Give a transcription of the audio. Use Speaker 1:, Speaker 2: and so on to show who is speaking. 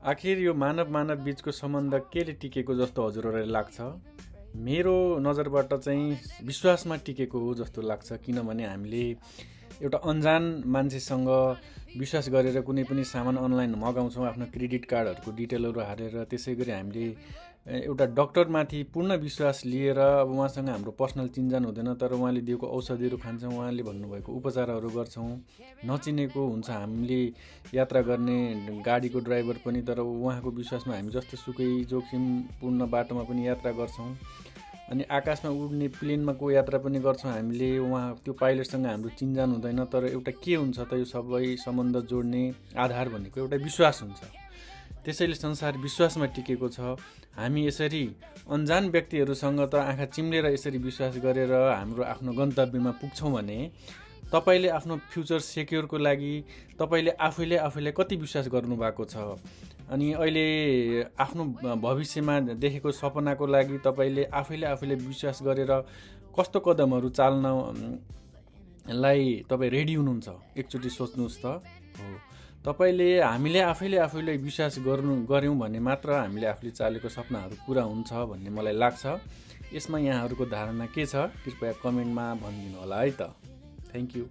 Speaker 1: आखिर यो मानव मानव बीचको सम्बन्ध केले टिकेको जस्तो हजुरहरूलाई लाग्छ? मेरो नजरबाट चाहिँ विश्वासमा टिकेको हो जस्तो लाग्छ। किनभने हामीले एउटा अन्जान मान्छेसँग विश्वास गरेर कुनै पनि सामान अनलाइन मगाउँछौँ, आफ्नो क्रेडिट कार्डहरूको डिटेलहरू हालेर। त्यसै गरी हामीले एउटा डक्टरमाथि पूर्ण विश्वास लिएर अब उहाँसँग हाम्रो पर्सनल चिन्जान हुँदैन, तर उहाँले दिएको औषधिहरू खान्छौँ, उहाँले भन्नुभएको उपचारहरू गर्छौँ। नचिनेको हुन्छ हामीले यात्रा गर्ने गाडीको ड्राइभर पनि, तर उहाँको विश्वासमा हामी जस्तो सुकै जोखिमपूर्ण बाटोमा पनि यात्रा गर्छौँ। अनि आकाशमा उड्ने प्लेनमा को यात्रा पनि गर्छौँ हामीले, उहाँ त्यो पाइलटसँग हाम्रो चिन्जान हुँदैन, तर एउटा के हुन्छ त यो सबै सम्बन्ध जोड्ने आधार भनेको एउटा विश्वास हुन्छ। त्यसैले संसार विश्वासमा टिकेको छ। हामी यसरी अन्जान व्यक्तिहरूसँग त आँखा चिम्लेर यसरी विश्वास गरेर हाम्रो आफ्नो गन्तव्यमा पुग्छौँ भने तपाईले आफ्नो फ्युचर सेक्योरको लागि तपाईले आफैले कति विश्वास गर्नुभएको छ, अनि अहिले आफ्नो भविष्यमा देखेको सपनाको लागि तपाईले आफैले विश्वास गरेर कस्तो कदमहरू चाल्नलाई तपाईँ रेडी हुनुहुन्छ? एकचोटि सोच्नुहोस् त। हो, तपाईले हामीले आफैले विश्वास गऱ्यौँ भने मात्र हामीले आफूले चालेको सपनाहरू पुरा हुन्छ भन्ने मलाई लाग्छ। यसमा यहाँहरूको धारणा के छ? कृपया कमेन्टमा भनिदिनु होला है त। Thank you.